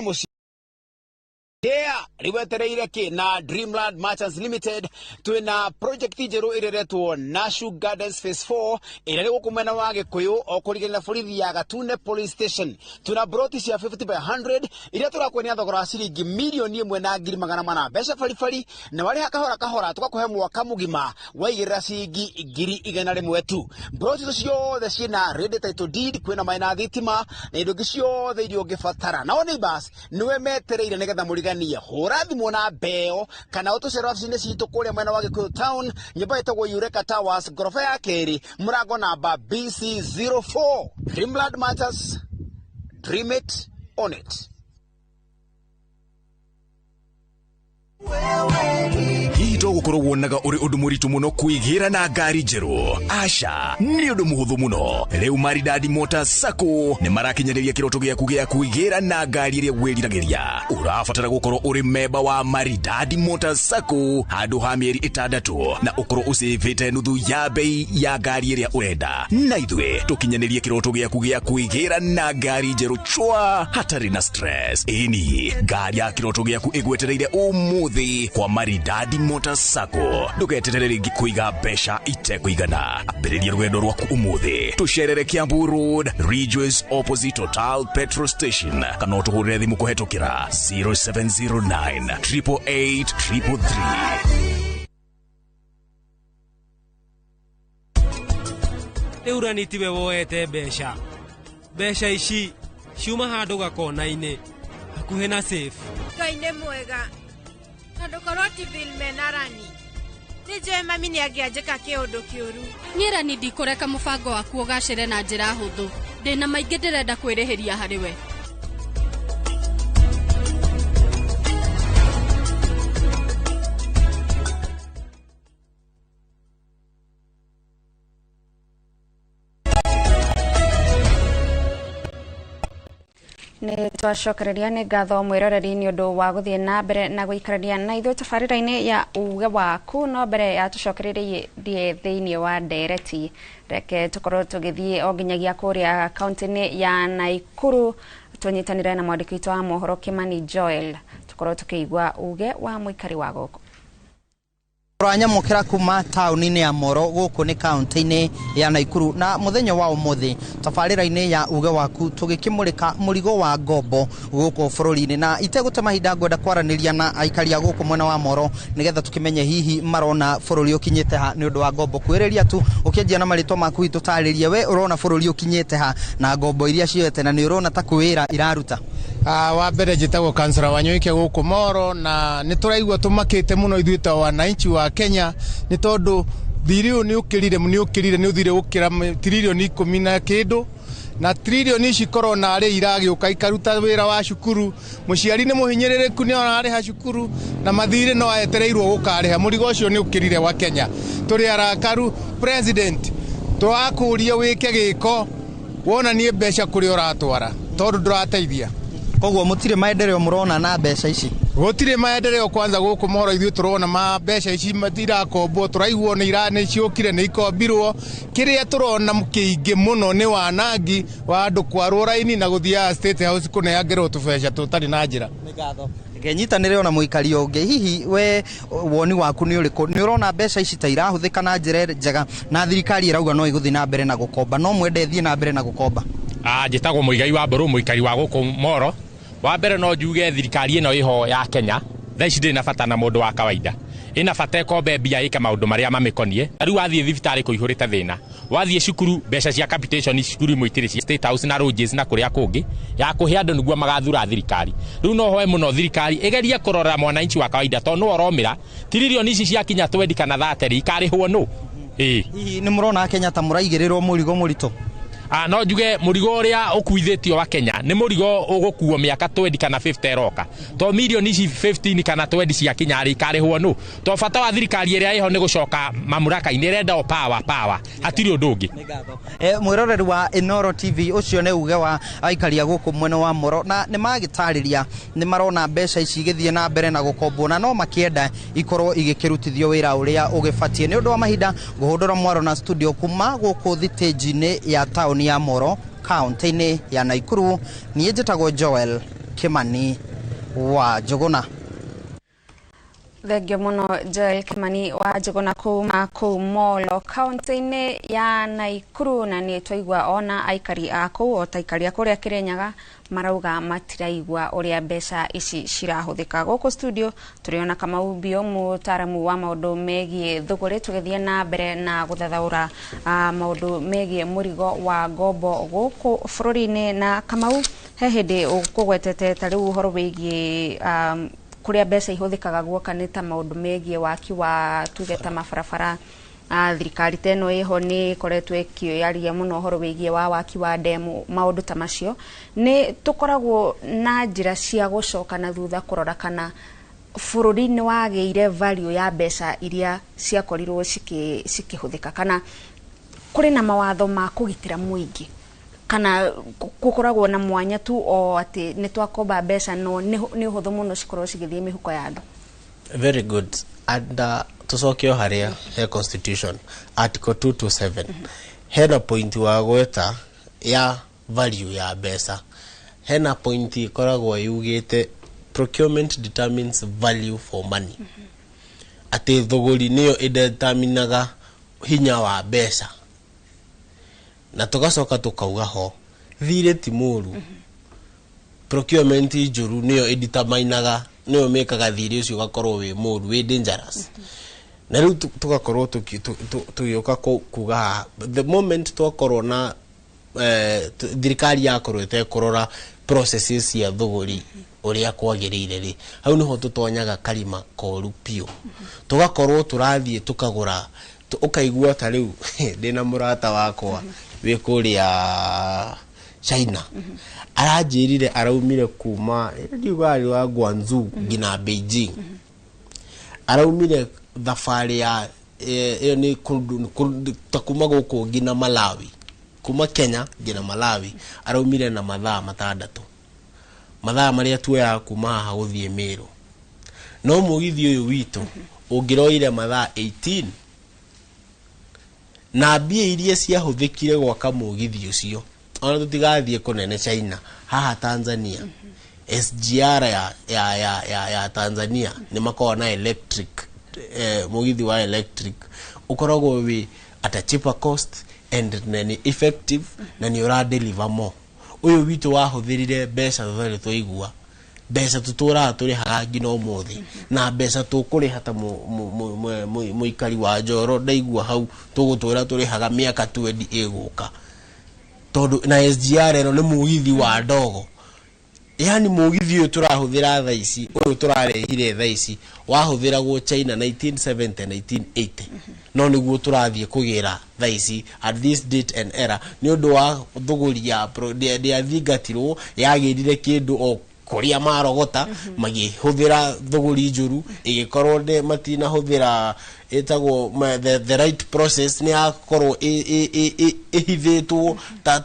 Mũciĩ rĩu wetereire kĩ na Dreamland Merchants Limited? Twĩna project njerũ ĩrĩa ĩretwo Nashu Gardens Phase 4, ĩrĩa ĩrĩ gũkũ mwena wa Gĩkũyũ, o kũrigania na borithi ya Gatune Police Station. Twĩna broti cia 50 by 100 iria tũrakwenia thogora wa ciringi 1,400,000, mbeca baribari, na warĩha kahora kahora tũgakũhe mwaka mũgima waigĩrĩra ciringi 100,000 tu. Broti icio ciothe ciĩna ready title deed, kwĩna maĩ na thitima na indo ingĩ ciothe iria ũngĩbatara. Nao neighbors nĩwe metereire nĩgetha mũriganie. Hũra thimũ na mbeo kana ũtũcere wabici-inĩ citũ kũrĩa mwena wa Gĩkũyũ Town, nyũmba ĩtagwo Eureka Towers, ngoroba ya kerĩ, mũrango namba BC04. Dreamland Matters, dream it on it. Hihi to gũkorwo wonaga ũrĩ ũndũ mũritũ mũno kwĩgĩra na ngari njerũ? Aca, nĩ ũndũ mũhũthũ mũno. Rĩu Maridadi Motors Sacco nĩ marakinyanĩria kĩroto gĩaku gĩa kwĩgĩra na ngari ĩrĩa wĩriragĩria. Ũrabatara gũkorwo ũrĩ memba wa Maridadi Motors Sacco handũ ha mĩeri 6 na ũkorwo ũcĩvĩte nuthu ya bei ya ngari ĩrĩa ũrenda, na ithuĩ tũkinyanĩrie kĩroto gĩaku gĩa kwĩgĩra na ngari njerũ chwa hatarĩ na stress. Ĩni, ngari ya kĩroto gĩaku ĩgwetereire ũmũthĩ kwa Maridadi Motors Sacco. Ndũgeterere rĩngĩ kũiga mbeca itekũigana. Ambĩrĩria rũgendo rwaku ũmũthĩ. Tũcerere Kiambu Road, Ridgeways, opposite Total petrol station, kana ũtũhũrĩre thimũ kũhetũkĩra 0709 888 333. Rĩu rani tiwe woete mbeca. Mbeca ici ciuma handũ gakona-inĩ hakuhĩ na safe. Ngai nĩ mwega, tondũ korwo ti Bill mena Rani, nĩ njũĩ mami nĩ angĩanjĩka kĩũndũ kĩũru. Niĩ Rani ndikũreka mũbango waku ũgacĩre na njĩra hũthũ. Ndĩna maingĩ ndĩrenda kwĩrĩhĩria harĩ we. Nĩ twacokereria. Nĩ ngatho mwĩroreri nĩ ũndũ wa gũthiĩ na mbere na gũikarania na ithuĩ tabarĩra-inĩ ya Uge Waku. No mbere ya tũcokererie thĩinĩ wa ndereti, reke tũkorwo tũgĩthiĩ o nginyagia kũrĩa kaunti-inĩ ya Naikuru, tũnyitanĩre na mwandĩki witũ wa mohoro Kimani Joel, tũkorwo tũkĩigua uge wa mũikari wa gũkũ. Tũranyamũkĩra kuma taũni-inĩ ya Moro, gũkũ nĩ kaunti-inĩ ya Naikuru, na mũthenya wa ũmũthĩ tabarĩra-inĩ ya Uge Waku tũgĩkĩmũrĩka mũrigo wa ngombo gũkũ bũrũri-inĩ. Na itegũte mahinda, ngwenda kwaranĩria na aikari a gũkũ mwena wa Moro nĩgetha tũkĩmenye hihi marona bũrũri ũkinyĩte ha nĩ ũndũ wa ngombo. Kwĩrĩria tu ũkĩanjia na marĩtwa maku, tũtarĩrie we ũrona bũrũri ũkinyĩte ha na ngombo iria cioete, na nĩ ũrona ta kwĩra iraruta. Wa mbere njĩtagwo kansara wa Nyoike gũkũ Moro, na nĩ tũraigua tũmakĩte mũno ithuĩ ta wananchi wa Kenya, nĩ tondũ thirĩ ũyũ nĩ ũkĩrire, nĩ ũkĩrire, nĩ ũthire gũkĩra tiririoni 10 na kĩndũ, na tiririoni ici korwo narĩ iragĩũka ikaruta wĩra wa cukuru. Mũciari nĩ mũhinyĩrĩrĩku, nĩ ararĩha cukuru na mathirĩ no etereirwo gũkarĩha. Mũrigo ũcio nĩ ũkĩrire wa Kenya. Tũrĩ arakaru. President, tũrakũria wĩke gĩko wonanie mbeca kũrĩa ũratwara, tondũ ndũrateithia. Koguo mũtirĩ maendeleo mũrona na mbeca ici? Gũtirĩ maendeleo. Kwanza gũkũ Moro ithuĩ tũrona ma mbeca ici irakombwo, tũraiguo nĩ ciũkire, nĩ ikombirwo. Kĩrĩa tũrona kĩingĩ mũno nĩ wanangi wa andũ kwarwo raini na gũthiaga State House kũneangerwo tũbeca tũtarĩ na njĩra. Ngenyitanĩre ona mũikari ũngĩ. Hihi we woni waku nĩ ũrĩkũ? Nĩ ũrona mbeca ici ta irahũthĩka na njĩra njega? Na thirikari ĩrauga no ĩgũthiĩ na mbere na gũkomba, no mwende ĩthiĩ na mbere na gũkomba? Njĩtagwo Mũigai wa Mbũrũ, mũikari wa gũkũ Moro. Wa mbere no njuge thirikari ĩno ĩho ya Kenya thaa ici ndĩrĩ na bata na mũndũ wa kawaida. Ĩna bata ĩkombe mbia ĩke maũndũ marĩa mamĩkonie. Ta rĩu wathiĩ thibitarĩ kũihũrĩte thĩna, wathiĩ cukuru mbeca cia capitation cukuru imwe itirĩ cia State House na Lodges na kũrĩa kũngĩ ya kũhe andũ nĩguo magathura thirikari. Rĩu no hoe mũno thirikari ĩgerie kũrora mwananchi wa kawaida, tondũ nĩwe ũromĩra. Tiririoni ici ciakinya 20 kana 30 ikarĩhwo nũ? Ĩĩ. Hihi nĩ mũrona Kenya ta mũraigĩrĩrwo mũrigo mũritũ? No njuge mũrigo ũrĩa ũkuithĩtio wa Kenya nĩ mũrigo ũgũkuo mĩaka 20 kana 50 ĩroka, to mirioni ici 15 kana 20 ciakinya rĩ, ikarĩhwo nũ? To bata wa thirikari ĩrĩa ĩho nĩ gũcoka mamũraka-inĩ, ĩrenda o power, power, hatirĩ ũndũ ũngĩ. Mwĩroreri wa Inooro TV, ũcio nĩ uge wa aikari a gũkũ mwena wa Moro, na nĩ magĩtarĩria nĩ marona mbeca ici igĩthiĩ na mbere na gũkombwo, na no makĩenda ikorwo igĩkĩrutithio wĩra ũrĩa ũgĩbatiĩ. Nĩ ũndũ wa mahinda, ngũhũndũra mwaro na studio kuma gũkũ thitĩnji-inĩ ya taũni ya Moro, kaunti-inĩ ya Naikuru. Niĩ njĩtagwo Joel Kimani wa Njuguna. Thengio muno Joel Kimani wa Njuguna kuma kuu Molo kaunti-inĩ ya Naikuru. Na nĩ twaigua ona aikari a kũu o ta aikari a kũrĩa Kirinyaga marauga matiraigua ũrĩa mbeca ici cirahũthĩka. Gũkũ studio tũrĩona Kamau Bio, mũtaaramu wa maũndũ megiĩ thũgũrĩ, tũgĩthiĩ na mbere na gũthathaũra maũndũ megiĩ mũrigo wa ngombo gũkũ bũrũri-inĩ. Na Kamau, he hĩndĩ ũkũgwetete ta rĩu ũhoro wĩgiĩ kuria mbeca ihũthĩkaga guoka nĩ ta maũndũ megiĩ waki wa tuge ta mabarabara. Thirikari ta ĩno ĩho nĩ ĩkoretwo ĩkĩaria mũno ũhoro wĩgiĩ wa waki wa ndemu, maũndũ ta macio. Nĩ tũkoragwo na njĩra cia gũcoka na thutha kũrora kana bũrũri nĩ wagĩire value ya mbeca iria ciakorirwo cikĩhũthĩka, kana kũrĩ na mawatho ma kũgitĩra mũingĩ, kana gũkoragwo na mwanya tu o atĩ nĩ twakomba mbeca no nĩ ũhũthũ mũno cikorwo cigĩthiĩ mĩhuko ya andũ? Very good. And tucoke o haria he constitution article 227, hena point wa gweta ya value ya mbeca. Hena point ikoragwo yugite procurement determines value for money, atĩ thũgũri nĩyo ĩdeterminaga hinya wa mbeca. Na tugacoka tukauga ho thirĩ ti mũru, procurement njũru nĩyo ĩdeterminaga, nĩyo mĩkaga thirĩ ũcio ũgakorwo wĩ mũru, wĩ dangerous. Na rĩu tugakorwo tũgĩũka kuga haha, the moment twakorwo na thirikari yakorwo ĩtekũrora processes cia thũgũri ũrĩa kwagĩrĩire rĩ, hau nĩho tũtonyaga karima koru biũ. Tũgakorwo tũrathiĩ tũkagũra, ũkaigua ta rĩu ndĩna mũrata wakwa wĩ kũrĩa China, aranjĩrire araumire kuma ndiuga arĩ wa Guangzhou nginya Beijing, araumire thabarĩ ya ĩyo nĩ ta kuma gũkũ nginya Malawi, kuma Kenya nginya Malawi, araumire na mathaa 6, mathaa marĩa tuoyaga kuma haha gũthiĩ Meru. No mũgithi ũyũ witũ ũngĩroire mathaa 18, na mbia iria ciahũthĩkire gwaka mũgithi ũcio, ona tũtigathiĩ kũnene China, haha Tanzania, SGR ya Tanzania nĩ makoragwo na electric, mũgithi wa electric ũkoragwo wĩ at a cheaper cost and na nĩ effective na nĩ ũra deliver more. Ũyũ witũ wahũthĩrire mbeca tũtarĩ twaigua, mbeca tũtũraga tũrĩhaga nginya ũmũthĩ, na mbeca tũkũrĩha ta mũikari wa Njoro, ndaigua hau tũgũtũra tũrĩhaga mĩaka 20 ĩgũka, tondũ na SGR ĩno nĩ mũgithi wa ndogo. Yani mũgithi ũyũ tũrahũthĩra thaa ici, ũyũ tũrarehire thaa ici, wahũthĩragwo China 1970 1980, no nĩguo tũrathiĩ kũgĩra thaa ici at this date and era, nĩ ũndũ wa thũgũri ya ndĩathingatirwo, yagĩrire kĩndũ o kũrĩa marogota, magĩhũthĩra thũgũri njũru, ĩgĩkorwo matinahũthĩra ĩtagwo the right process, nĩ yakorwo ĩhithĩtwo ta